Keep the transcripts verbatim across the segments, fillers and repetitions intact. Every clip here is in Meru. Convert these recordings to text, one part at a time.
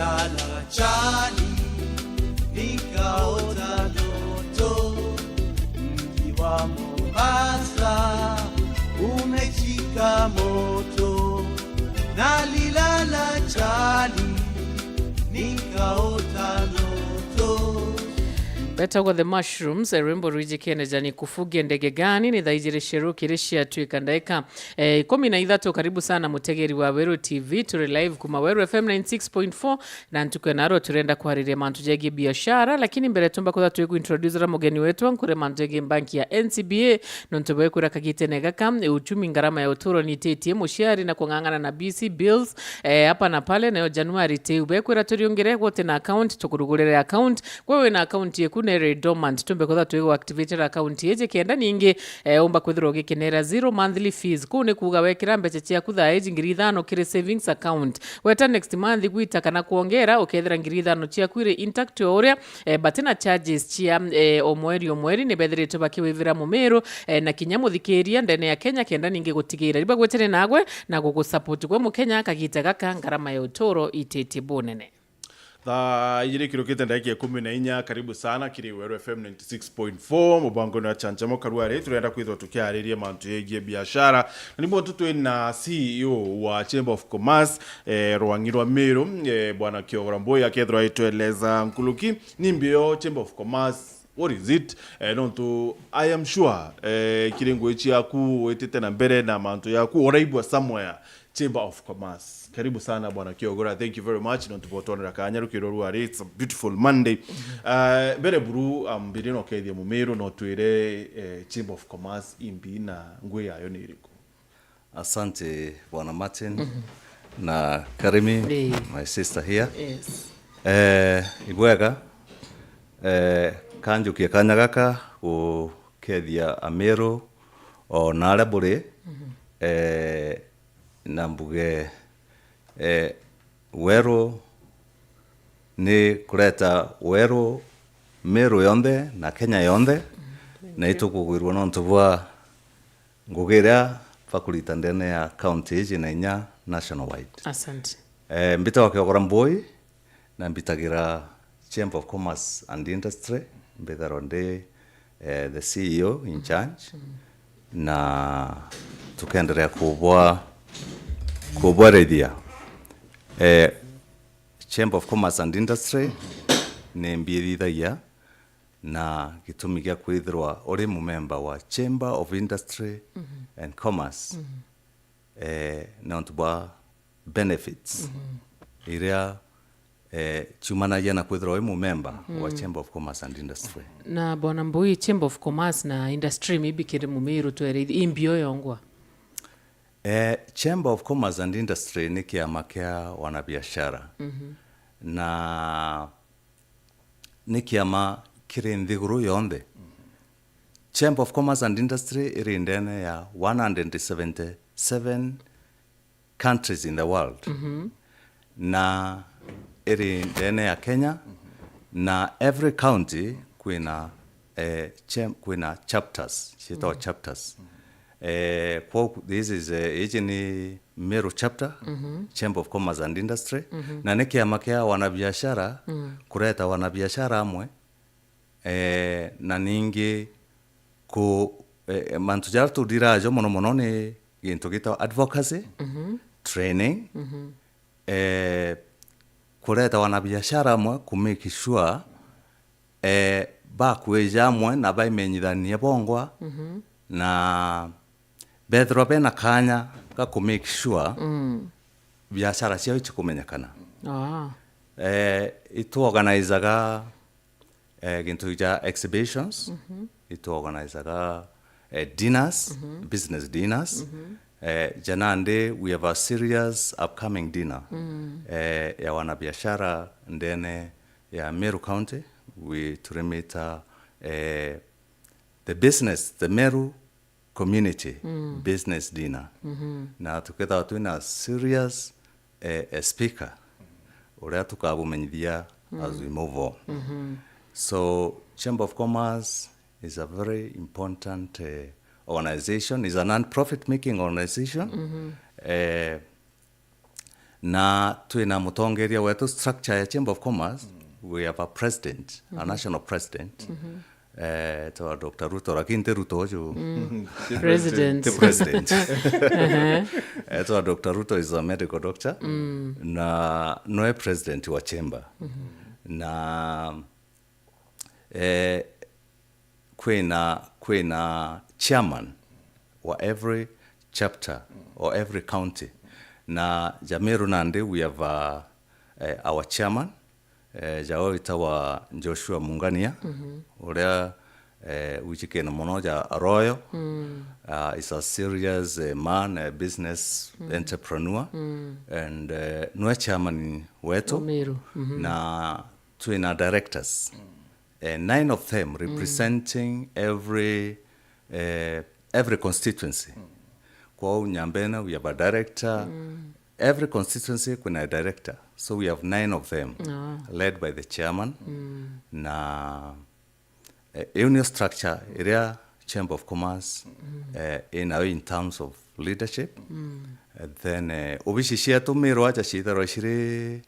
Lala chali, nikaota ndoto, mji wa Mombasa umeshika moto. Nalilala chali, nikaota ndoto. Betagwa The Mushrooms, eh, rwimbo rwijikene ja Nikufuge Ndege Gani, ni thaa ijiri cia rukiri ciatuika ndaika, eh, ikumi na ithatu. Karibu sana mutegeri wa Weru T V, turi live kuma Weru F M ninety six point four, na ntuku ya narua turenda kwariria mantu jegie biashara, lakini mbere tumba kwithirwa twiku introduce ra mugeni wetu, nkure mantu jegie banki ya N C B A, nontu bwekwira kagitene gaka, uchumi, ngarama ya uturo nititie, muciari na kung'ang'ana na B C bills, eh, hapa na pale, nayo January tiu. Bekwira turiungire gwe uti na account, tukurugurire account. Gwe wina account yeku nere dormant, tumbe kwithirwa twigu activate account iji kenda ningi, eh, umba kwithirwa ugikenera zero monthly fees. Kuu ni kuuga wekira mbeca ciaku thaa iji ngiri ithano kiri savings account, weta next month gwita kana kwongera, ukethira ngiri ithano ciaku iri intact o uria, eh, but na charges cia, eh, o mweri o mweri ni bethiritwe bakiwivira mumiru, eh, na kinya muthikiria ndene ya Kenya, kenda ningi gutigira riba gwetene nagwe na gugusupport gwe Mukenya kagita gaka ngarama ya uturo ititie bunene. Thaa ijiri kirukite ndagika ikumi na inya, karibu sana kiri Weru F M ninety six point four, mubangoni wa Chanjamo Karuari. Turenda kwithirwa tukiariria mantu yegie biashara, na nimo tu twina C E O wa Chamber of Commerce, eh, rwangi rwa Meru, eh, Bwana Kiogora Mbui, akethirwa aitweleza nkuruki ni mbio Chamber of Commerce, what is it? Eh, nontu I am sure, eh, kiri ngugi ciaku witite na mbere na mantu yaku, uraigua somewhere Chamber of Commerce. Karibu sana Bwana Kiogora, thank you very much nontu bwa utwonera kanya rukiro rwa ri, it's a beautiful Monday. Eh, mbere buru, ambire na ukethia mumiru na utwire, eh, Chamber of Commerce imbi na ngugi yayo ni iriku? Asante, Bwana Martin. Mhm. Na Karimi, eh, my sister here. Yes. Eh, ibwega, eh, kanjukie kanya gaka gukethia Ameru o na aria buri, mhm, eh, na mbuge, eh, Weru ni kureta Weru, Meru yonthe na Kenya yonthe, mhm, na itukugwirua nontu bwa ngugi iria bakurita ndene ya county iji na inya national wide. Asante. Eh, mbitagwa Kiogora Mbui, na mbitagira Chamber of Commerce and Industry, mbithagirwa ndi, eh, the C E O in charge, mm, na tukenderea kubwa-, kubwarithia. Eh, Chamber of Commerce and Industry ni mbiithithagia, na gitumi gia kwithirwa uri mumemba wa Chamber of Industry, mhm, and Commerce, mhm, eh, nontu bwa benefits, mhm, iria, eh, ciumanagia na kwithirwa wi mumemba wa, mm, Chamber of Commerce and Industry. Na Bwana Mbui, Chamber of Commerce na Industry, maybe kiri mumiru twere ithi, imbi o yongwa? Eh, Chamber of Commerce and Industry ni kiama kia wanabiashara. Mhm. Na ni kiama kiri nthiguru yonthe. Chamber of Commerce and Industry iri ndene ya one hundred seventy-seven countries in the world. Mhm. Na iri ndene ya Kenya, na every county kwina, eh, chem-, kwina chapters, ciitagwa, mhm, chapters. Mhm. Eh, kwogu, this is, eh, iji ni Meru chapter, mhm, Chamber of Commerce and Industry, mhm, na ni kiama kia wanabiashara, mm, kureta wanabiashara amwe, eh, na ningi ku-, eh, mantu jaria tudirajo mono mono ni gintu gitagwa advocacy, mhm, training, mhm, eh, kureta wanabiashara amwe ku make sure, eh, bakwija amwe na baimenyithania bongwa, mhm, na bethirwa bena kanya ga ku make sure, mm, biashara ciao icikumenyekana. Ah. Eh, ituorganizaga, eh, gintu ja exhibitions, mhm, ituorganizaga, eh, dinners, mhm, business dinners. Mhm. Eh, ja nandi we have a serious upcoming dinner, mm, eh, ya wanabiashara ndene ya Meru County. We turimita, eh, the business, the Meru community, mm, business dinner. Mhm. Na tukethagwa twina serious, eh, eh, speaker uria tukabumenyithia, mm, as we move on. Mhm. So, Chamber of Commerce is a very important, eh, organization, is a non-profit making organization. Mhm. Eh, Na twina mutongeria wetu, structure ya Chamber of Commerce, we have a president, a national president. Eh, etwa Doctor Ruto, lakini ti Ruto uju. President. Ti president. Etwa Doctor Ruto is a medical doctor. Na noe president wa chamber. Na eh, kwina, kwina chairman wa every chapter or every county. Na ja Meru nandi we have a, eh, our chairman, eh, jao witagwa Joshua Mungania, uria, eh, wijikene mono ja Arroyo. Uh, is a serious, eh, man, a business entrepreneur, and, eh, nwe chairman wetu. Wa Meru. Na twina directors, eh, nine of them representing every, eh, every constituency. Kwou Nyambene, we have a director. Every constituency kwina a director. So we have nine of them, led by the chairman. Na, eh, iu niyo structure iria Chamber of Commerce, eh, inayo in terms of leadership. And then, eh, obici cietu Meru aja ciitharwa ciri,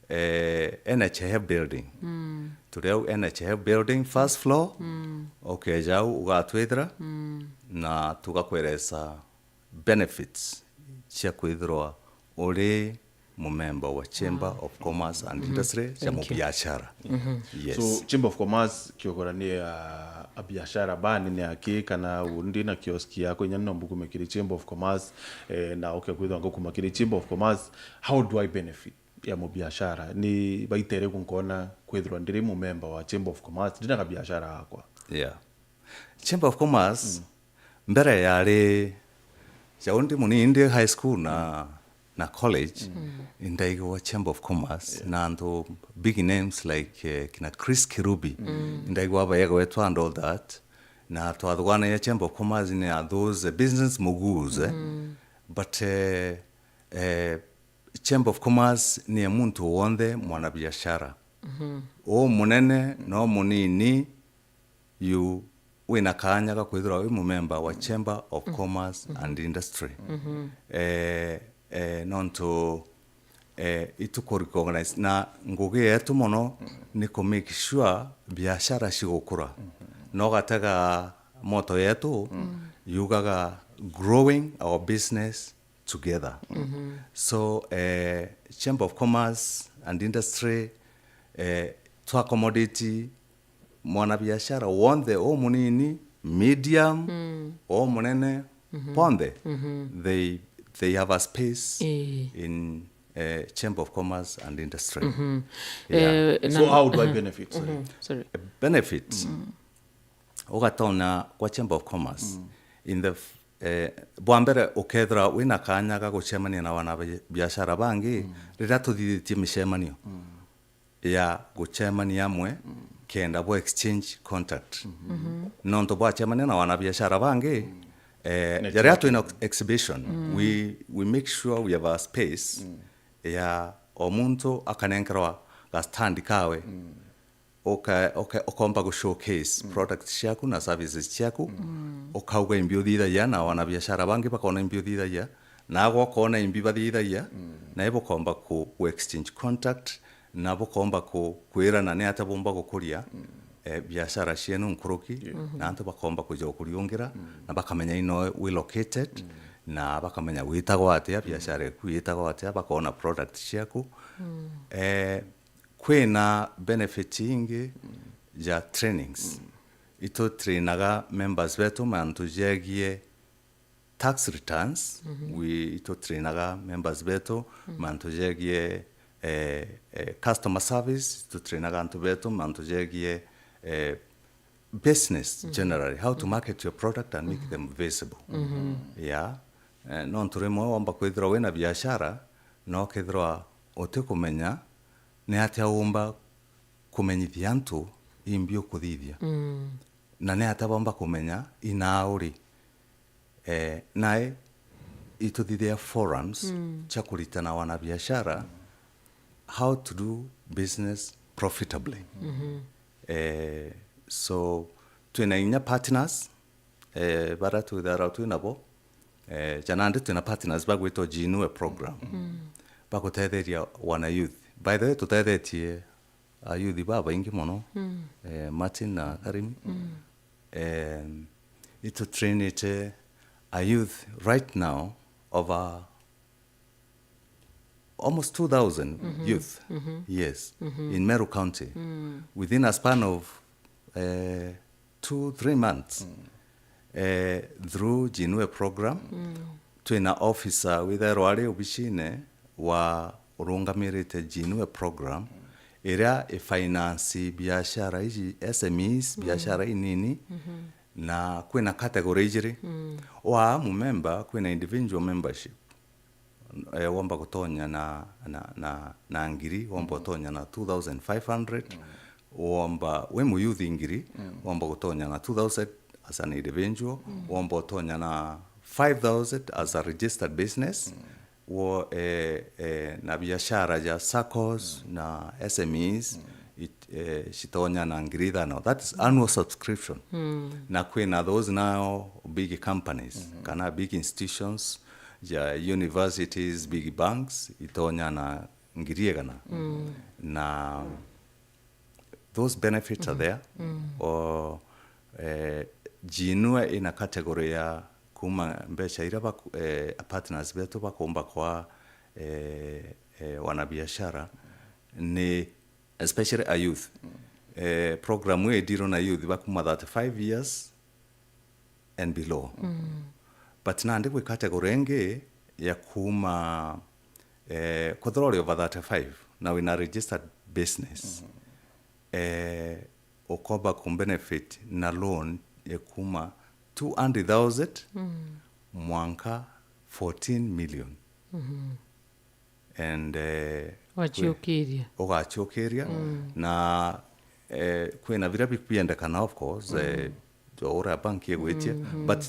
eh, N H I F building. Turi au N H I F building, first floor. Ukeja au ugatwithira na tugakweresa benefits cia kwithirwa uri mumemba wa Chamber of Commerce and Industry cia mubiashara. Yes. So, Chamber of Commerce kiogora ni a, a biashara bani ni aki, kana undi na kioski yako inya no mbukume kiri Chamber of Commerce, eh, na uke kwithwa ngukuma kiri Chamber of Commerce, how do I benefit ya mubiashara? Ni baita iriku nkona kwithirwa ndiri mumemba wa Chamber of Commerce, ndina kabiashara yakwa? Yeah. Chamber of Commerce, mbere yari, jau ndi munini ndi high school na, na college, indaigua Chamber of Commerce na antu big names like, eh, kina Chris Kirubi. Indaigua bayegwetwa and all that. Na twathuganagia Chamber of Commerce ni a those, eh, business moguls, eh. But, eh, eh, Chamber of Commerce ni ya muntu wonthe mwanabiashara. Umunene no munini, you wina kaanya ga kwithirwa wi mumemba wa Chamber of Commerce and Industry. Eh, eh, nontu, eh, itu ku recognize na ngugi yetu mono ni ku make sure biashara cigukura. Na ugatega moto yetu yugaga growing our business together. So, eh, Chamber of Commerce and Industry, eh, twa accommodate mwanabiashara wonthe, o munini, medium, o munene, bonthe, they, they have a space in, eh, Chamber of Commerce and Industry. Yeah. Eh, so na- how do I benefit? Sorry. Sorry. Benefit. Ugatonya kwa Chamber of Commerce in the f- eh, bwa mbere ukethira wina kanya ga gucemania na wana bi- biashara bangi riria tuthithitie micemanio ya gucemania amwe kenda bwa exchange contact. Nontu bwacemania na wana biashara bangi, eh, jaria twina exhibition, we, we make sure we have a space ya o muntu akanenkerwa ga stand kawe. Uka- uka- ukomba gu showcase products ciaku na services ciaku, ukauga imbi uthithagia, na wanabiashara bangi bakona imbi uthithagia, nagwe ukona imbi bathithagia, na ibukomba ku, ku exchange contact, na bukomba ku, kwirana ni atia bumba gukuria, eh, biashara cienu nkuruki, na antu bakomba kuja ukuriungira, na bakamenya ino wi located, na bakamenya witagwa atia, biashara eku yitagwa atia, bakona product ciaku. Eh, Kwina benefit ingi ja trainings. Itu trainaga members betu mantu jegie tax returns. We, itu trainaga members betu mantu jegie, eh, eh, customer service. Itu trainaga antu betu mantu jegie, eh, business generally, how to market your product and make them visible. Yeah. Eh, nontu rimwe womba kwithirwa wina biashara, no kethirwa utikumenya ni atia umba kumenyithia antu imbi ukuthithia. Na ni atia bomba kumenya inaa uri. Eh, nae ituthithia forums cia kuritana wanabiashara how to do business profitably. Eh, so, twina inya partners, eh, bara twithara twinabo, eh, ja nandi twina partners bagwitwa Jinue program. bagutetheria wana youth. By the way, tutethetie a youth babaingi mono, mm, eh, Martin na Karimi. Mm. Eh, itutrainite a youth right now over almost two thousand, mm-hmm, youth. Mm-hmm. Yes, mm-hmm, in Meru County. Mm. Within a span of, eh, two, three months, mm, eh, through Jinue program, mm, twina officer withairwa ari obicine wa urungamirite Jinue program, mm, iria ifinance biashara iji, S M Es, mm, biashara inini, mm-hmm, na kwina category ijiri. Mm. Wa mumemba, kwina individual membership. Eh, womba gutonya na, na, na, na ngiri, womba, mm, gutonya na two thousand five hundred, mm, womba, wi muyuthi ngiri, mm, womba gutonya na two thousand as an individual, mm, womba gutonya na five thousand as a registered business, mm, wo, eh, eh, na biashara ja saccos, mm, na S M Es, mm, it, eh, citonya na ngiri ithano. That is annual subscription. Mm. Na kwina those now big companies, mm-hmm, kana big institutions, ja universities, big banks, itonya na ngiri igana. Mm. Na those benefits are, mm-hmm, there. Mm. O, eh, Jinue ina category ya kuma mbeca iria baku-, eh, partners betu bakumba kwa, eh, eh, wanabiashara ni especially a youth. Mm. Eh, program ii idirwa na youth bakuma thirty-five years and below. Mm. But nandi gwi category ingi ya kuma, eh, kwethirwa uri over thirty-five na wina registered business, mm-hmm, eh, ukomba kumbenefit na loan ya kuma two hundred thousand, mm, mwanka fourteen million. Mm-hmm. And, eh, waciukiria, ugaciukiria, mm, na, eh, kwina biria bikwendekana, of course, eh, mm, jo uria bank igwitia, mm-hmm, but,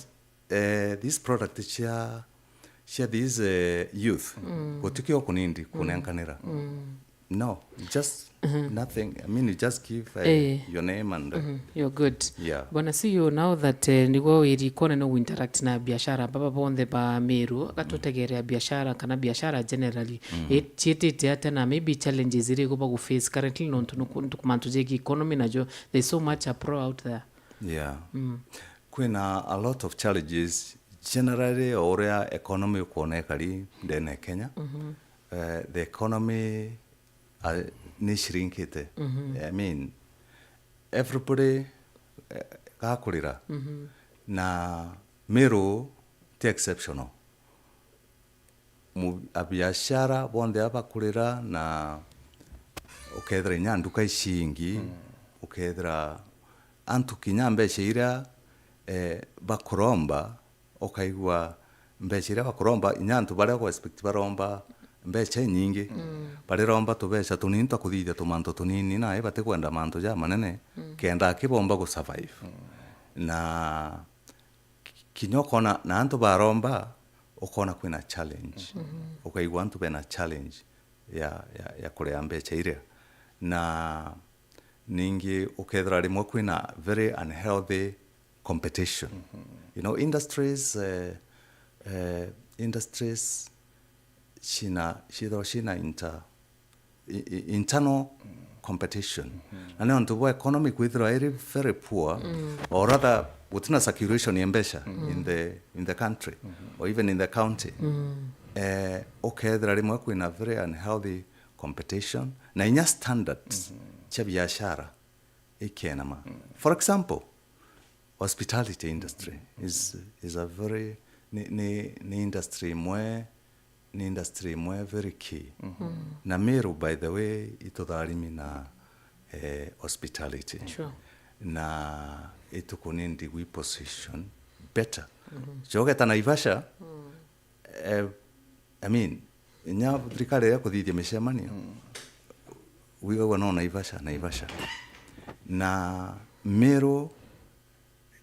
eh, this product cia, cia these, eh, youth, mm, gutikio kunindi, mm, kunenkanira. Mm. No, just, mm-hmm, nothing. I mean, you just give, eh, eh, your name and, eh, mm-hmm, you're good. Yeah. Bwana C E O, now that, eh, niguo wiri kone no interact na biashara baba bonthe ba Meru, gatutegerea biashara kana biashara generally, mm, i-, ciitite atia na maybe challenges iriku bagu face currently nontu nuku-, ntuku mantu jegi economy najo, there's so much uproar out there. Yeah. Mm. Kwina a lot of challenges generally o uria economy ukwona ikari ndene ya Kenya. Mm-hmm. Eh, the economy, uh, ni shrinkite. Mm-hmm. I mean, everybody, eh, gakurira. Mm-hmm. Na Meru ti exceptional. Mu-, abiashara bonthe abakurira na ukethira inya nduka icingi, mm, ukethira antu kinya mbeca iria, eh, bakuromba, ukaigua mbeca iria bakuromba, inya antu baria ugu expect baromba mbeca inyingi, mm, bariromba tubeca tunini twa kuthithia tumantu tunini, na batikwenda mantu ja manene, mm, kenda akibomba gu survive. Mm. Na ki-, kinya ukona na antu baromba, ukona kwina challenge. Mm-hmm. Ukaigua antu bena challenge ya, ya, ya kuria mbeca iria. Na ningi ukethira rimwe kwina very unhealthy competition. Mm-hmm. You know, industries, eh, eh, industries cina, cithirwa cina inter-, i-, i-, internal competition. Mm-hmm. Na ni ontu bwa economy kwithirwa iri very poor, mm, or rather, gutina circulation ya mbeca, mm, in the, in the country, mm-hmm, or even in the county. Mm. Eh, ukethira rimwe kwina very unhealthy competition, na inya standards, mm-hmm, cia biashara ikenama. Mm. For example, hospitality industry is, is a very, ni, ni, ni industry imwe, ni industry imwe very key. Mm-hmm. Mm. Na Meru, by the way, itutharimi na, eh, hospitality. Sure. Na itukunindi gwi position better. Mm-hmm. Jogeta Naivasha, mm, eh, I mean, inya thirikari iria kuthithia micemanio, mm, wigagua no Naivasha, Naivasha. Na Meru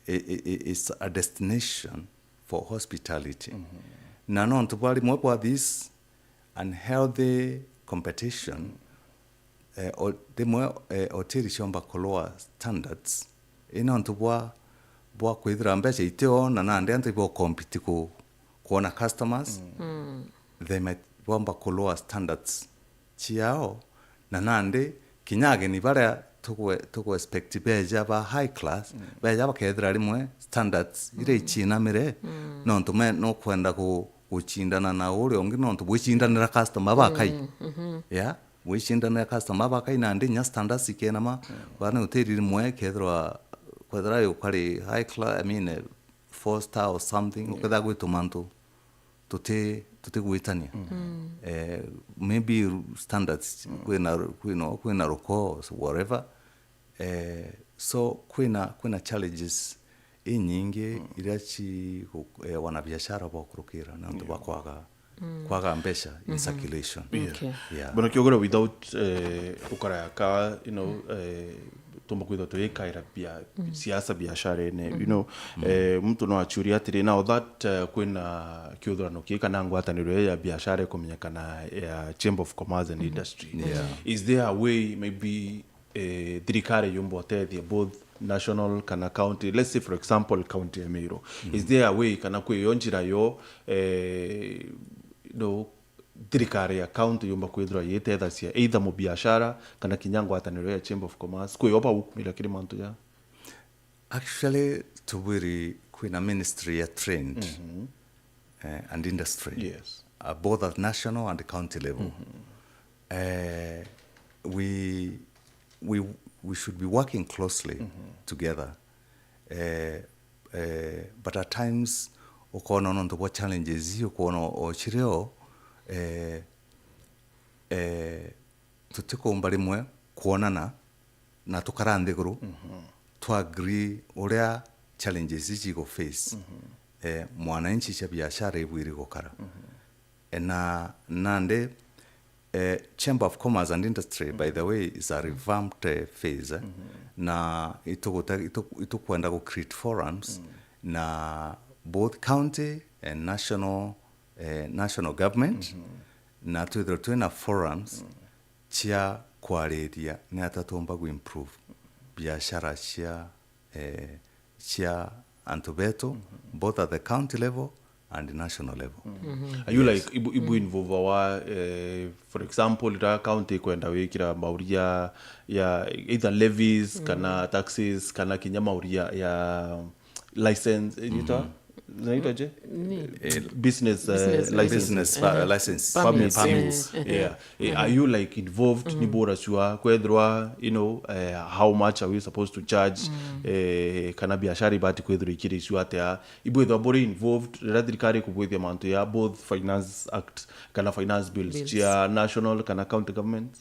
i-, i-, i-, is a destination for hospitality. Mm-hmm. Na nontu bwa rimwe bwa this unhealthy competition, eh, o-, rimwe, eh, hoteli ciomba ku lower standards, i nontu bwa, bwa kwithira mbeca itio, na nandi antu ibo compete ku, kwona customers, mm, mm, they might kwamba ku lower standards ciao, na nandi kinya ageni baria tuku-, tuku expect beja ba high class, beja bakethira rimwe standards iria icinamire, nontu me, nukwenda ku-, gucindana na uria ungi, nontu bwicindanira customer bakai. Yeah, bwicindanira customer bakai, nandi nya standards ikenama, bana hoteli rimwe kethirwa, kwethira yukari high class, I mean, eh, four star or something, ukethira gwitu mantu tuti, tutigwitania. Eh, maybe standards, kwina, kwina, kwina ruko, whatever. Eh, so kwina, kwina challenges inyingi iria ci, eh, wanabiashara bakurukira na antu bakwaga, kwaga mbeca in circulation. Okay. Yeah. Bwana Kiogora, without, eh, ukaraya ka, you know, eh, tumba kwithwa tuyikaira bia-, siasa biasharene, you know, eh, muntu no achuria atiri, now that, eh, kwina kiuthurano kii kana ngwataniro ya biashara ikumenyekana ya Chamber of Commerce and Industry, is there a way maybe, eh, thirikari yumba utethia both national kana county, let's say for example county ya Meru, is there a way kana kwi yo njira yo, eh, no, thirikari ya county yumba kwithirwa yitethacia either mubiashara kana kinya ngwataniro ya Chamber of Commerce, kwi yo baukumira kiri mantu ja? Actually, tubwiri kwina ministry ya trade, eh, and industry. Yes. Uh, both at national and county level. Eh, we, we, we should be working closely together. Eh, eh, but at times, ukona nontu bwa challenges, ukona o cirio, eh, eh, tutikumba rimwe kwonana na tukara nthiguru, twa agree uria challenges ici igu face, eh, mwananchi cia biashara ibwiri gukara. Eh, na, nandi, eh, Chamber of Commerce and Industry, by the way, is a revamped, eh, phase, eh, na ituguta-, itu-, itukwenda gu create forums na both county and national, eh, national government, na twithirwe twina forums cia kwariria ni ata tumba gu improve biashara cia, eh, cia antu betu, both at the county level and national level. Are you, yes, like, ibu, ibu involve wa, eh, for example, ira county ikwenda wikira mauria ya either levies kana taxes kana kinya mauria ya license, inaitwa, inaitwa je? Ni Eh, business, eh, business license. Business pa-, license. Permits. Permits. Eh, eh, yeah. Eh, are you, like, involved? Ni bora sure kwethirwa, you know, eh, how much are we supposed to charge? Eh, kana biashara ibati kwethirwa ikiri sure atia? Ibwithwa buri involved rira thirikari ikubwithia mantu ya both Finance Act kana finance bills, bills, cia national kana county governments?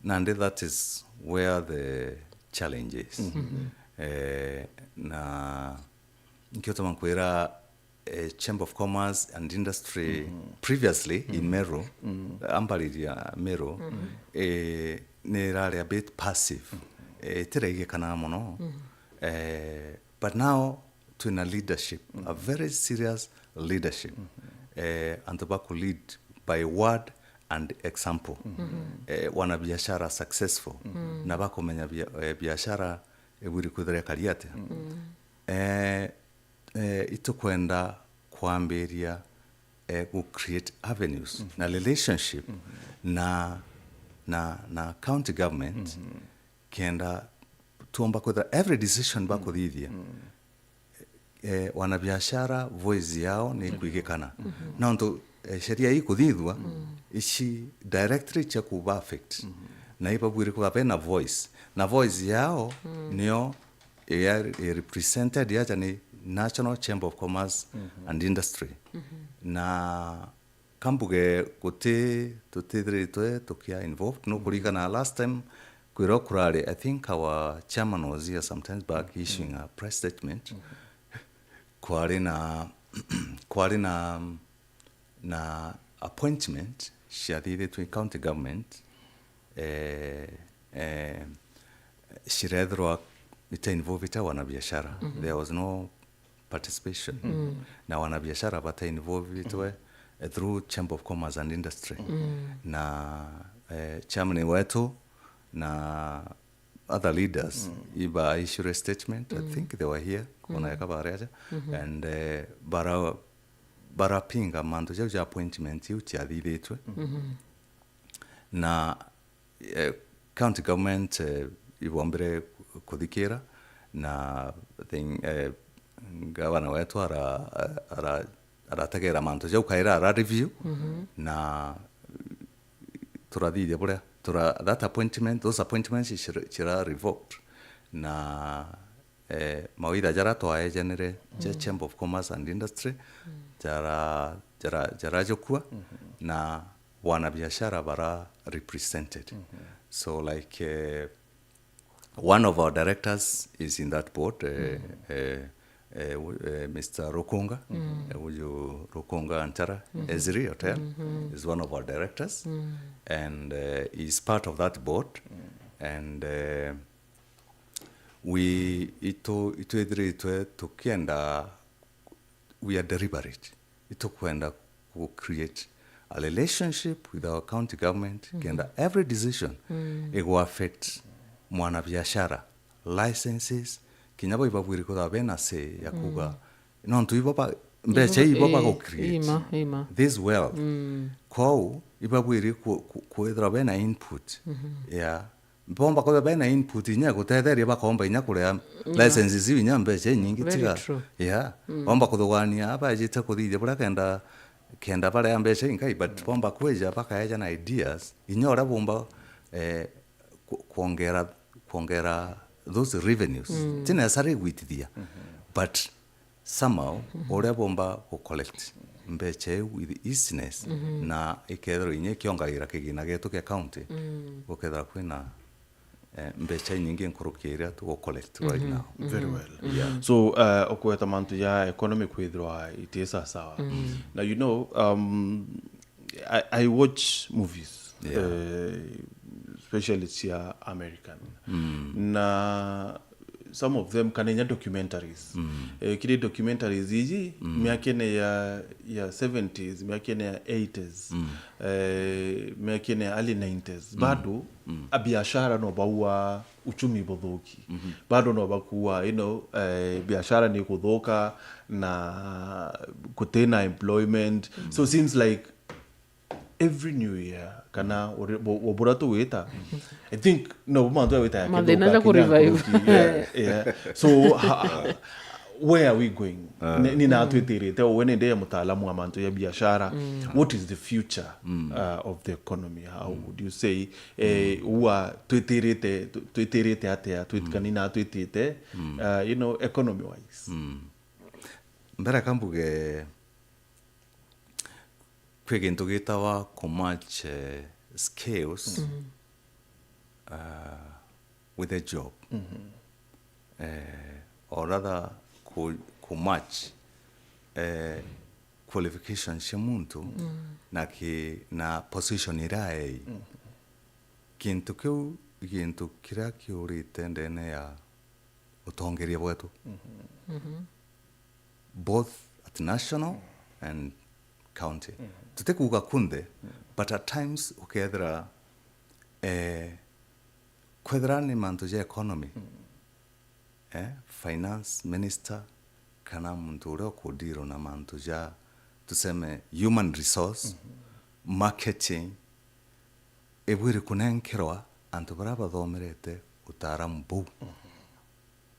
Nandi that is where the challenge is. Eh, na nkio tuma nkwira, eh, Chamber of Commerce and Industry previously in Meru, ambariria Meru, eh, ni irari a bit passive. Eh, itiraigikana mono. Eh, but now twina leadership, a very serious leadership. Eh, antu baku lead by word and example. Eh, wanabiashara successful. Na bakumenya bia-, eh, biashara ibwiri kwithira ikari atia. Eh, eh, itukwenda kwambiria, eh, gu create avenues na relationship na, na, na county government, kenda tuomba kwithira every decision bakuthithia, eh, wanabiashara voice yao ni ikwigikana. Nontu, eh, sheria ii ikuthithua, ici directly cia kuba affect. Na ibabwire kuba bena voice. Na voice yao nio iria i represented aja ni National Chamber of Commerce and Industry. Na kambuge guti, tutithiritwe tukia involved, nukuririkana last time kwira kurari, I think our chairman was here sometimes back issuing a press statement. Kwari na, kwari na, na appointment ciathithitwe county government, eh, eh, cirethirwa ita involvite wanabiashara. There was no participation. Na wanabiashara bata involvitwe, eh, through Chamber of Commerce and Industry. Na, eh, chairman wetu na other leaders iba issue a statement. I think they were here, kuna yaka bareja. And, eh, bara barapinga mantu jau ja appointment iu ciathithitue. Na eh, county government eh, ibombire kuthikira, na I think, eh, gavana wetu ara, ara, arategera mantu jau kaira ara review, na turathithia buria tura, that appointment, those appointments cira, cira revoked, na eh, mawitha jara twaejanire ja Chamber of Commerce and Industry jara, jara, jara jukua, na wanabiashara bara represented. So like eh, one of our directors is in that board, eh, eh, eh, w- eh, Mister Rukunga, eh, uyu Rukunga Antara, Ezri Hotel, is one of our directors, and eh, is part of that board, and eh, we itu itwithiritwe tukienda, we are deliberate, itukwenda ku create a relationship with our county government, kenda every decision igu affect mwana biashara, licenses, kinya bo ibabwiri kwithirwa bena say ya kuga nontu ibo ba, mbeca ibo bagu create ima, ima. This wealth. Kwou ibabwiri ku- ku- kwithirwa bena input ya, bomba kwithirwa bena input inya gutetheria bakomba inya kuria licenses iu inya mbeca inyingi. Very tiga true. Yeah. Bomba kuthugania baejite kuthithia buria kenda, kenda baria mbeca inkai, but bomba kwija bakaeja na ideas inya uria bomba eh, ku- kuongera, kuongera those revenues. Ti necessarily gwitithia, but somehow uria bomba gu collect mbeca iu with easiness, na ikethirwa inya ikiongaira kigina gietu kia county, gukethirwa kwina eh, mbeca inyingi nkuruki iria tugu collect right now. Very well. Yeah. So uh, ukweta mantu ja economy kwithirwa iti sawasawa. Na you know, um, I, I watch movies, yeah, uh, especially cia American. Na some of them kana inya documentaries. Eh, kiri documentaries iji miakene ya, ya seventies, miakene ya eighties, eh, miakene ya early nineties, bado abiashara no baua uchumi buthuki. Bado no bakuua, you know, eh, biashara ni kuthuka na kutina employment. So seems like every new year, kana uri- bu- bu- buria tuwita, I think no mantu awita ya mathina ja ku revive. Yeah. So ha, where are we going? Ni- ni na twitirite, we ni ndie mutaalamu wa mantu ya biashara. What is the future uh, of the economy? How would you say, eh, ua twitirite tu- twitirite atia twit- kana ni na twitite uh, you know, economy wise? Mbere ka mbuge kwi gintu gitawa ku match eh, skills uh, with a job. Eh, or rather ku, ku match eh, qualifications cia muntu na ki, na position iria aei. Gintu kiu i gintu kiria kiurite ndene ya utongeria bwetu, both at national and county. Tutikuuga kunthe, but at times ukethira eh, kwethira ni mantu ja economy, eh, finance minister kana muntu uria ukudiro na mantu ja, tuseme, human resource, marketing, ibwiri kunenkerwa antu baria bathomerete utaaramu buu,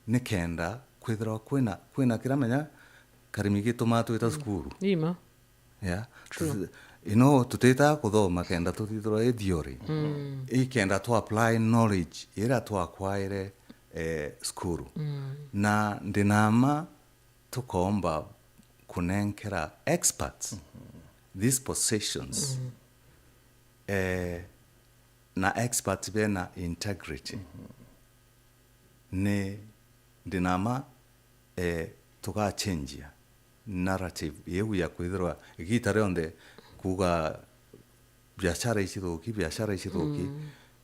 nikenda kwithirwa kwina, kwina kiria menya karimi gitumaa twita cukuru. Ima. Yeah. True. Tuti- you know, tutitaga kuthoma kenda tuthithirwa i theory. Ikenda tu apply knowledge iria twakwaire eh, cukuru. Na ndinama tukomba kunenkera experts these positions, eh, na experts bena integrity. Ni ndinama eh, tugachenjia narrative iu ya kwithirwa igita rionthe kuuga biashara ici thuki, biashara ici thuki.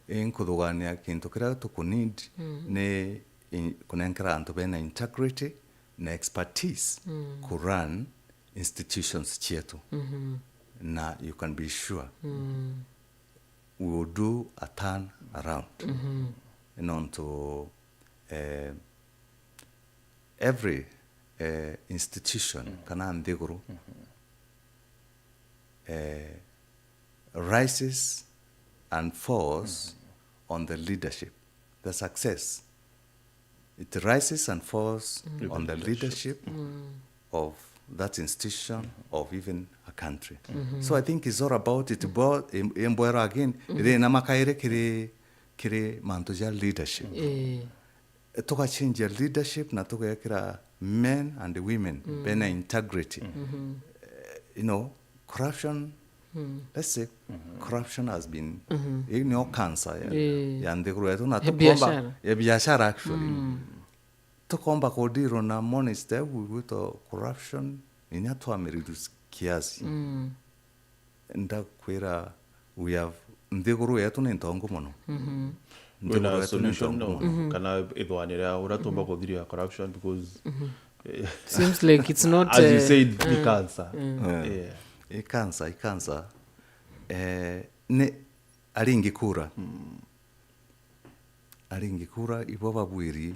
Inkuthugania kintu kiria tuku need ni in- kunenkera antu bena integrity na expertise ku run institutions cietu. Na you can be sure we will do a turn around. Nontu eh, every eh, institution kana nthiguru eh, rises and falls on the leadership, the success. It rises and falls on the leadership of that institution, of even a country. So I think it's all about it, bo-, em-, embwera again, iri na makaire kiri, kiri mantu ja leadership. Eh. Tugachenjia leadership na tugekira men and women bena integrity. Eh, you know, corruption, let's say, corruption has been, ii nio cancer ya, ya nthiguru yetu, na tukomba, biashara. Ya biashara, actually. Tukomba kudeal na monster iu igwitwa corruption, inya twamereduce kiasi. Ndakwira, we have, nthiguru yetu ni ntongu mono. Nthiguru yetu ni ntongu mono. Kana ithwanire ya uria tumba kuthiria corruption, because, eh, seems like it's not, as you said, ni cancer. Yeah. I cancer, i cancer. Eh, ni aringi kura. Aringi kura ibo babwiri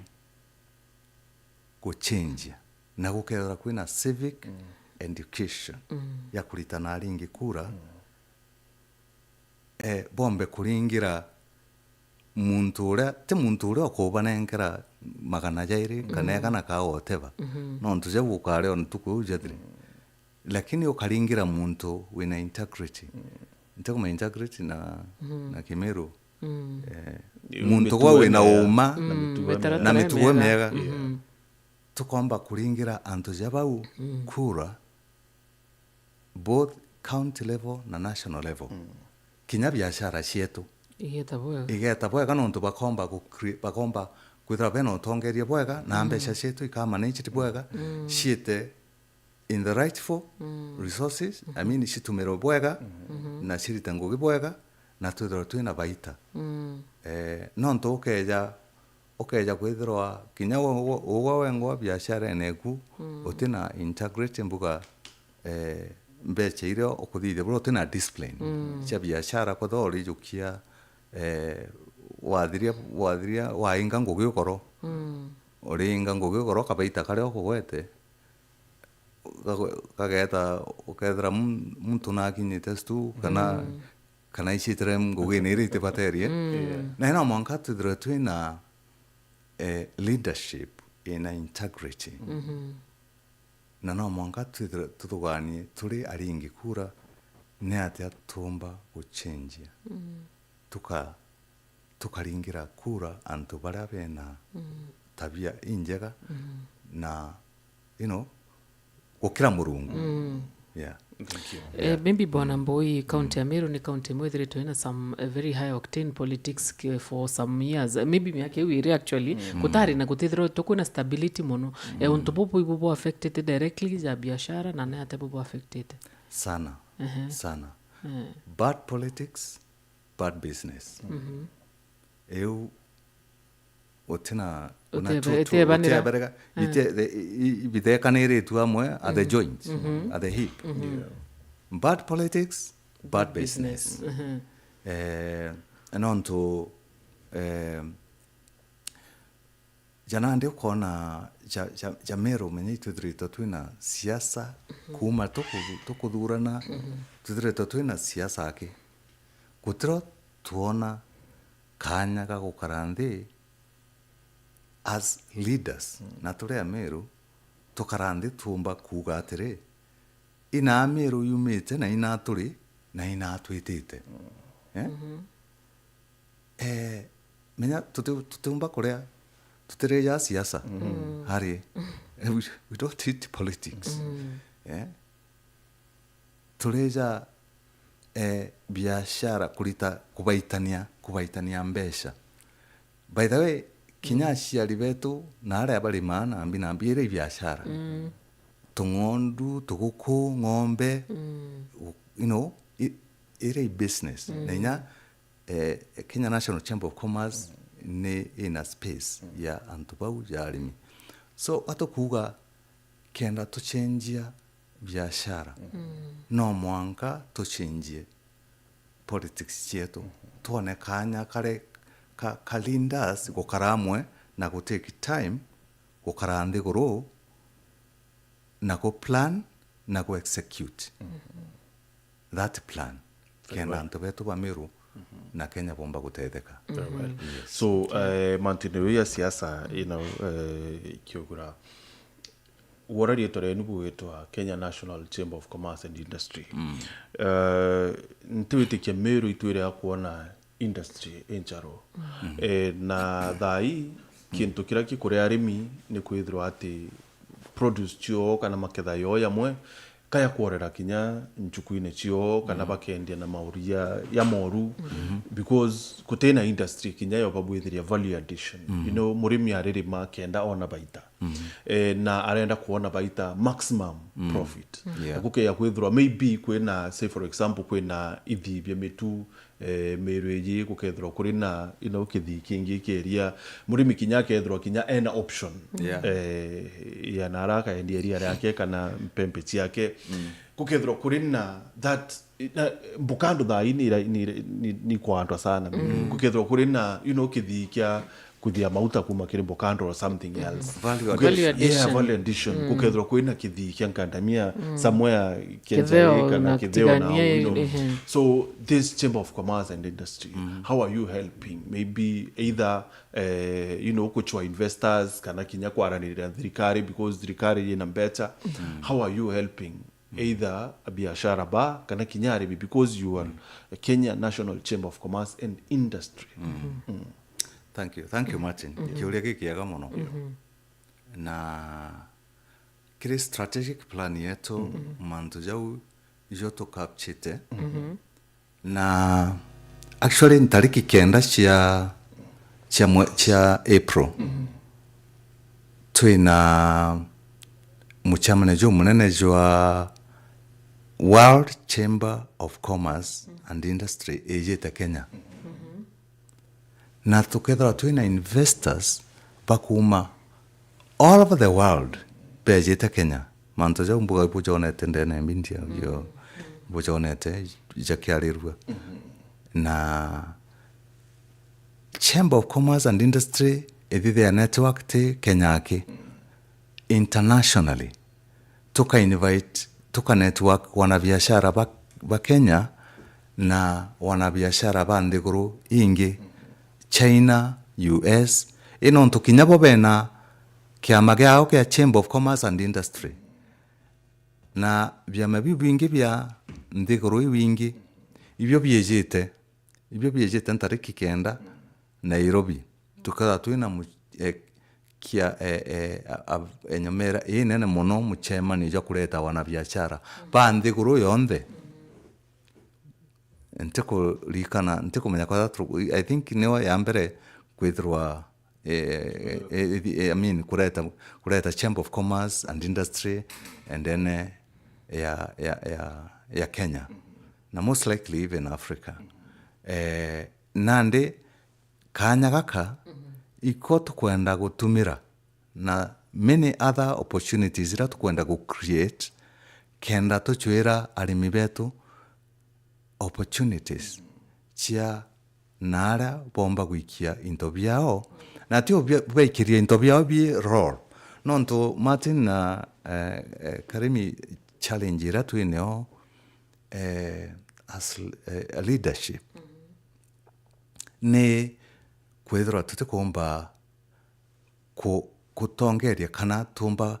guchenjia, na gukethira kwina civic education ya kuritana aringi kura, eh, bombe kuringira muntu uria, ti muntu uria ukubanenkera magana jairi kana igana ka whatever, nontu jau ukari o ntuku iu jathire. Lakini ukaringira muntu wina integrity. Ntikumenya integrity na, na Kimiru. Eh, muntu gwa wina uma na mitugo miega. Tukomba kuringira antu ja bau kura, both county level na national level. Kinya biashara cietu igeta bwega, igeta bwega nontu bakomba gu-, bakomba kwithira bena utongeria bwega na mbeca cietu ikamanaged bwega, ciite in the rightful resources, I mean, citumirwe bwega, na cirite ngugi bwega, na twithirwe twina baita. Eh, nontu ukeja, ukeja kwithirwa kinya u-, u-, ugwe wengwa biasharene eku, utina integrity mbuga, eh, mbeca iria ukuthithia buria utina discipline cia biashara, kwethirwa urijukia, eh, wathiria, wathiria, wainga ngugi ugoro. Uriinga ngugi ugoro, kabaita karia ukugwete, gagwe-, gageta, ukethira mu-, muntu nakinyite stu kana, kana icitire ngugine iria itibaterie. Na no mwanka twithirwe twina, eh, leadership ina integrity. Na no mwanka twithirwe tuthuganie turi aringi kura, ni atia tuumba guchenjia? Tuka-, tukaringira kura antu baria bena tabia injega na, you know, gukira Murungu. Yeah. Thank you. Eh, maybe Bwana Mbui, county ya Meru ni county imwe ithiritwe ina some, eh, very high octane politics ki-, for some years. Eh, maybe miaka iu iri actually, gutari na gutithirwa tu kwina stability mono. Eh, untu bubu ibu bu affected directly ja biashara na ni atia bubu affected? Sana. Ehe. Sana. Eh. Bad politics, bad business. Iu utina, una Utebe-, tutu, utebanira. Uteberega, bite-, the, i-, i-, bithekaniritu amwe at the joint, at the hip. Bad politics, bad business. Eh, nontu, eh, ja nandi ukona ja, ja, ja Meru, menya itwithiritwe twina siasa, kuuma tuku-, tukuthurana, twithiritwe twina siasa aki. Gutiro twona kanya ga gukara nthi as leaders, na turi Ameru, tukara nthi tuumba kuuga atiri, ina Ameru yumite na ina turi na ina twitite. Eh? Eh, menya tuti-, tutiumba kuria, tutirija siasa. Hari, eh, we, we don't eat politics. Eh? Turija, eh, biashara, kurita, kubaitania, kubaitania mbeca. By the way, kinya aciari betu na aria barimaa nambi nambi, iri biashara. Tung'ondu, tuguku, ng'ombe, u-, you know, i-, iri business. Na inya, eh, Kenya National Chamber of Commerce ni ina space ya antu bau ja arimi. So, atukuuga kenda tuchenjia biashara, no mwanka tuchenjie politics cietu. Twone kanya kare ka, ka leaders gukara amwe na gu take time gukara nthiguru na gu plan na gu execute. that plan, kenda antu betu ba Meru na Kenya bomba gutetheka. Very well. So, eh, mantune ya siasa ina, eh, ikiugura wora rietwa rienu bwitwa Kenya National Chamber of Commerce and Industry. Eh, ntiwitikia Meru itwire ya kuona industry incharu. Eh, na thaa ii, kintu kiria gikuria arimi ni kwithirwa ati produce cio kana maketha yoo yamwe kaya kworera kinya nchukuine cio kana bakendia na mauria ya moru, because kutina industry kinya yo babwithiria value addition. You know, murimi aririma kenda ona baita. Eh, na arenda kuona baita maximum profit. Yeah. Gukeya kwithirwa maybe kwina, say for example, kwina ithi bia mitu, eh, Meru iji gukethirwa kuri na, you know, kithii kingi kia iria. Murimi kinya akethirwa kinya ena option, yeah, eh, ya nara akaendia iria riake kana mpempe ciake. Gukethirwa kuri na that, na Mbukando thaa ii ni ira-, ni ira-, ni, ni kwandwa sana. Gukethirwa kuri na, you know, kithii kia kuthia mauta kuma kiri Mbukando or something else. Value Value addition. Yeah, value addition. Gukethirwa kwina kithii kia nkandamia somewhere kia Kitheo Nzai kana na Kitheo na Tigania, you know. Ehe. So this Chamber of Commerce and Industry, how are you helping? Maybe either, eh, you know, kuchwa investors kana kinya kwaranirira thirikari, because thirikari ina mbecha. How are you helping either a biashara ba kana kinya arimi, because you are a Kenya National Chamber of Commerce and Industry? Thank you. Thank you, Martin. Kiuria gikiega muno. Na kiri strategic plan yetu, mantu jau ijo tukapchite. Na actually, ntariki kenda cia, cia mwe-, cia April, twina mucemania jumunene jwa World Chamber of Commerce and Industry ijite Kenya. Na tukethirwa twina investors ba kuuma all over the world bejite Kenya. Mantu jau mbuga ibujonete ndene ya media, jo bujonete jakiarirua. Na Chamber of Commerce and Industry ithithia network ti Kenya aki, internationally. Tuka invite, tuka network wanabiashara ba, ba Kenya na wanabiashara ba nthiguru ingi, China, U S, i nontu kinya bo bena kiama kiao kia Chamber of Commerce and Industry. Na biama biu bingi bia nthiguru iu ingi, ibio biijite, ibio biijite ntariki kenda Nairobi. Tukethirwa twina mu-, eh, kia, eh, eh, a, a, enyomera inene mono, mucemani jwa kureta wanabiashara ba nthiguru yonthe. Ntikurikana, ntikumenya kwa that, I think niyo ya mbere kwithirwa, eh, eh, eh, I mean, kureta, kureta Chamber of Commerce and Industry and then, eh, ya, ya, ya, ya Kenya. Na most likely even Africa. Eh, nandi kaanya gaka, iko tukwenda gutumira na many other opportunities iria tukwenda gu create kenda tucwira arimi betu opportunities cia na aria bomba gwikia into biao, na tio bia-, baikiria into biao bi raw. Nontu Martin na, eh, eh, Karimi, challenge iria twinio, eh, as, eh, a leadership ni kwithirwa tutikumba ku-, kutongeria kana tumba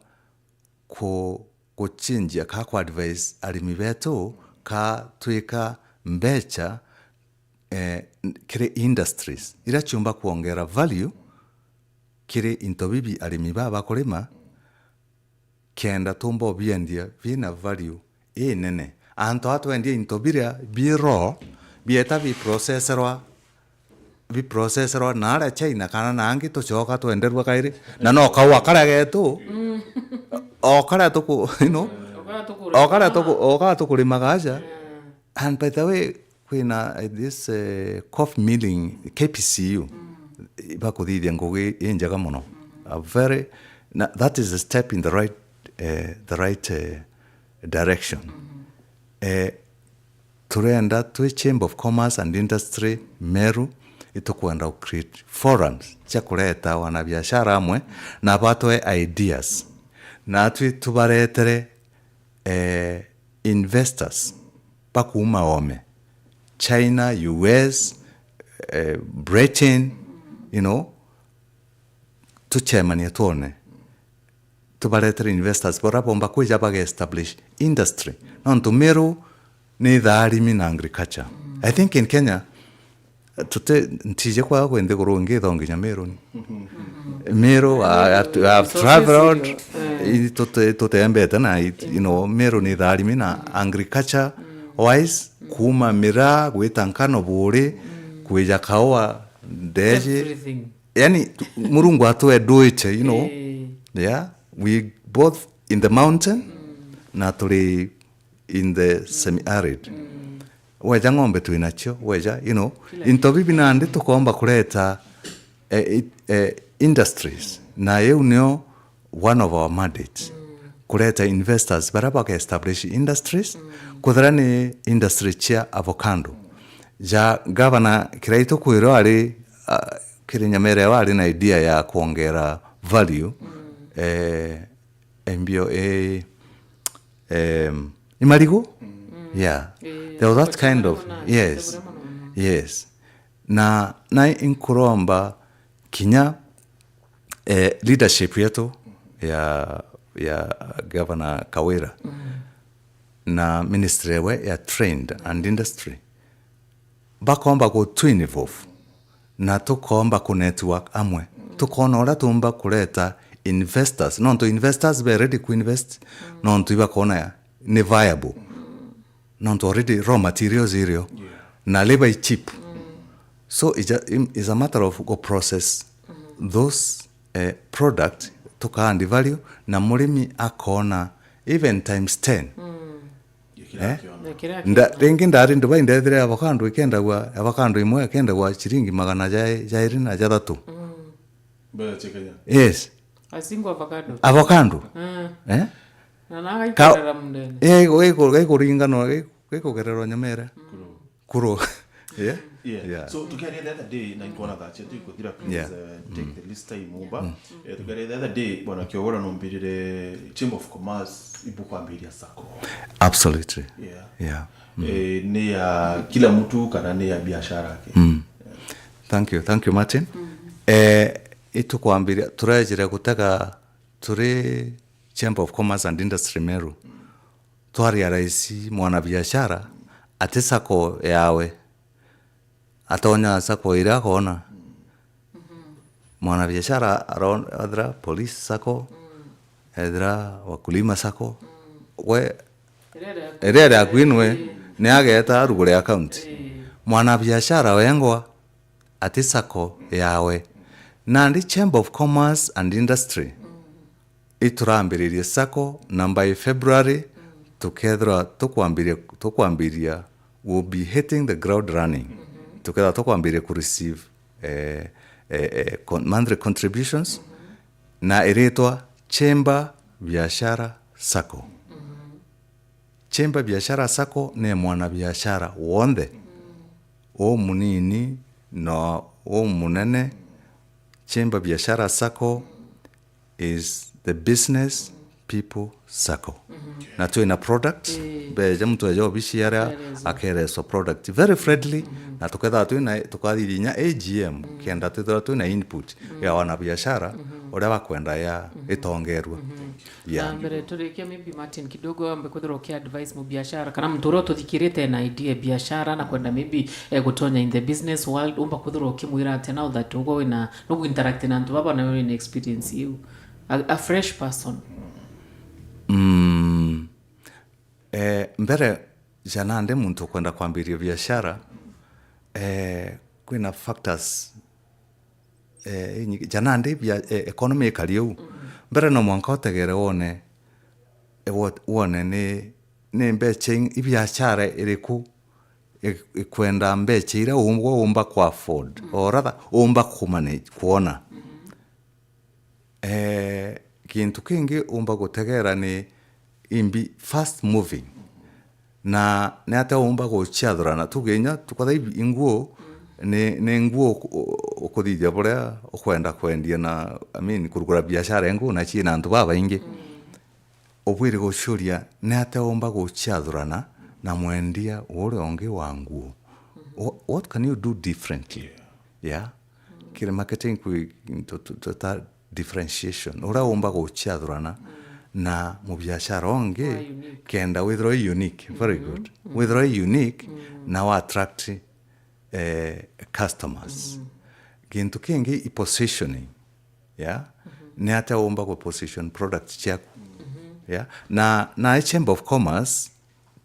ku-, guchinjia ka ku advise arimi betu ka twika mbecha, eh, kiri industries iria ciumba kuongera value kiri into bibi arimi baa bakurima, kenda tumba ubiendia bina value inene. Antu aa twendia into biria bi raw, bieta biprocesserwa, biprocesserwa na aria China kana na angi, tucoka twenderua kairi, na no kau akaria getu, o karia tuku-, you know, o karia tuku-, o karia tukurimaga aja. And by the way, kwina, eh, this, eh, coffee milling, K P C U, bakuthithia ngugi injega mono. A very, na, that is a step in the right, eh, the right, eh, direction. Eh, turenda twi Chamber of Commerce and Industry Meru, itukwenda ku create forums cia kureta wanabiashara amwe na batwe ideas. Na twi tubaretere, eh, investors bakuuma oome, China, U S, eh, Britain, you know, tucemanie twone, tubaretere investors baria bomba kwija bage establish industry. Nontu Meru ni itharimi na agriculture. I think in Kenya, tute, ntije kwagwa kwi nthiguru ingi itho nginya Meru ni. Meru, I, I, I've Resources travelled, irio. Eh. I, tute, tutembete na, i, you know, Meru ni itharimi na agriculture wise, kuuma miraa, gwita nkano, buuri, kwija kaua, ndeji. Everything. Yani, Murungu atwenduite, you know. Eh. Yeah, we both in the mountain, na turi in the semi-arid. Weja ng'ombe twinacio, weja, you know, into bibi nandi tukomba kureta, eh, i-, eh, industries. Na iu nio one of our mandates. Kureta investors baria baka establish industries, kwithira ni industry cia avocado. Ja governor Kiraitu kwirwa ari, ah, kiri Nyamere ari na idea ya kwongera value, eh, embio, eh, em, ni marigu? Yeah. Eh, there was that kind of, yes. Yes. Na, na inkuromba kinya, eh, leadership yetu ya, ya Governor Kawira na ministry ewe ya trade and industry, bakomba ku, to involve, na tukomba ku network amwe, tukona uria tumba kureta investors, nontu investors be ready ku invest, nontu ibakona ya, ni viable, nontu already raw materials irio, na labor i cheap. So it's a, it's a matter of go process those, eh, product, tuka add value, na murimi akona even times ten. Eh? Na kiria Nda-, kina- ringi ndari Dubai ndethire avocado ikendagwa, avocado imwe ikendagwa ciringi magana ja-, jairi na jathatu. Mbeca cia Kenya. Yes. A single avocado. Avocado. Eh? Na na Ka-, gaikarara mundene. Eh, gaiku-, gaiku-, gaikuringano, gaiku-, gaikugererwa Nyamere. Kuru. Yeah? Yeah. Yeah. So, tukiaria the other day, na nkuona that chat ikuthira, please, Yeah. uh, take the least time, umba. Eh, tukiaria the other day, Bwana Kiogora numbirire Chamber of Commerce ibukwambiria sacco. Absolutely. Yeah. Yeah. Eh, ni ya kila mtu kana ni ya biashara yake? Thank you. Thank you, Martin. Eh, itukwambiria, turejire gutega turi Chamber of Commerce and Industry Meru. Twaria raisi mwanabiashara ati sacco yawe. Atonya sacco iria akona. Mwanabiashara aron-, ethira police sacco, ethira wakulima sacco. We, iria iri akuinwe, ni ageta rugure account. Mwanabiashara wengwa ati sacco yawe. Nandi Chamber of Commerce and Industry, iturambiririe sacco, na by February, tukethirwa tukwambiria, tukwambiria, will be hitting the ground running. Tukethirwa tukwambiria ku receive, eh, eh, eh, con-, monthly contributions, na iritwa Chamber Biashara Sacco. Chamber Biashara Sacco ni mwanabiashara wonthe, umunini na umunene. Chamber Biashara Sacco is the business people sacco. Na twina product, beja muntu eja obici aria akereswa product very friendly, na tukethirwa twina, tukathithia inya A G M, kenda twithirwa twina input ya wanabiashara uria bakwenda ya itongerua. Yeah. Na mbere turikia, maybe Martin, kidogo wambe kwithirwa uki advice mubiashara, kana muntu uria ututhikirite na idea ya biashara na kwenda maybe, eh, gutonya in the business world, umba kwithirwa ukimwira atia now that ugwe wina, nugu interact na antu baba na wina experience iu? A, a fresh person. Mm. Eh, mbere ja nandi muntu ukwenda kwambiria biashara, eh, kwina factors eh, inyingi. Ja nandi bia-, eh, economy ikari uu. Mbere no mwanka utegere wone, eh, wo-, wone ni, ni mbecha ing-, ibiashara iriku i-, ikwenda mbecha iria u-, gwe umba ku afford, or rather, umba kumanage, kwona. Eh, gintu kingi umba gutegera ni imbi fast moving. Na ni atia umba guciathurana? Tuge inya tukatha ibi-, inguo, ni, ni nguo uku-, u-, ukuthithia buria ukwenda kwendia na, I mean, kurugura biashara ya nguo na ciina antu babaingi. Ubwiri gucuria, ni atia umba guciathurana na mwendia uria ungi wa nguo. Wha-, what can you do differently? Yeah. Kiri marketing kwi tu-, tu-, tuta differentiation. Uria umba guciathurana na mubiashara ungi, wa unique, kenda withirwe i unique. Very good. Withirwe i unique na wa attract, eh, customers. Gintu kingi i positioning. Yeah. Ni atia umba ku position product ciaku? Yeah. Na, na Chamber of Commerce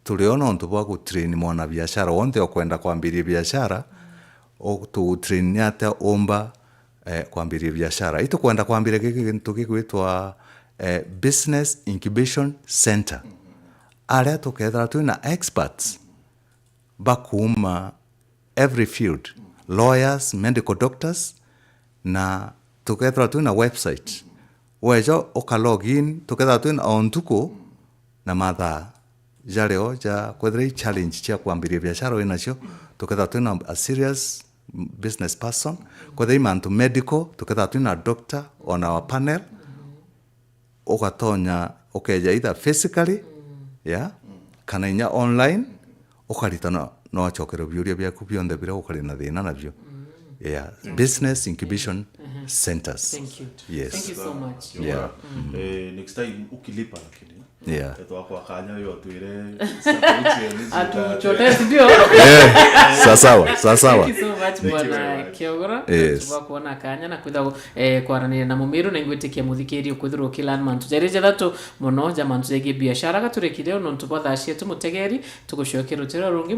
turi o nontu bwa gutrain mwanabiashara wonthe ukwenda kwambiria biashara, u-, tugutrain ni atia umba, eh, kwambiria biashara. Itukwenda kwambiria giki gintu gigwitwa, eh, Business Incubation Center, aria tukethira twina experts ba kuuma every field, lawyers, medical doctors, na tukethirwa twina website. Weja uka log in, tukethirwa twina o ntuku na mathaa jario ja kwethira i challenge cia kwambiria biashara winacio, tukethirwa twina a serious business person, kwethira i mantu medical, tukethirwa twina doctor on our panel, ugatonya ukeja either physically, yeah, kana inya online, ukarita no, no acokere biuria biaku bionthe biria ukari na thina nabio. Yeah. Business incubation centers. Thank you. Yes. Thank you so much. Yeah. Eh, next time ukilipa lakini. Yeah. Twakwa kanya yo twire atuchote, ndio? Eh, sawa sawa, sawa sawa. Thank you so much, Bwana Kiogora. Yes. Twakuona kanya na kwitha, eh, kwaraniria na Mumiru, na ingwitikia muthikiri ukwithirwa ukila mantu jari jathatu mono ja mantu jegie biashara. Gaturikire nontu bwa thaa cietu, mutegeri, tugucokia rutiro rungi.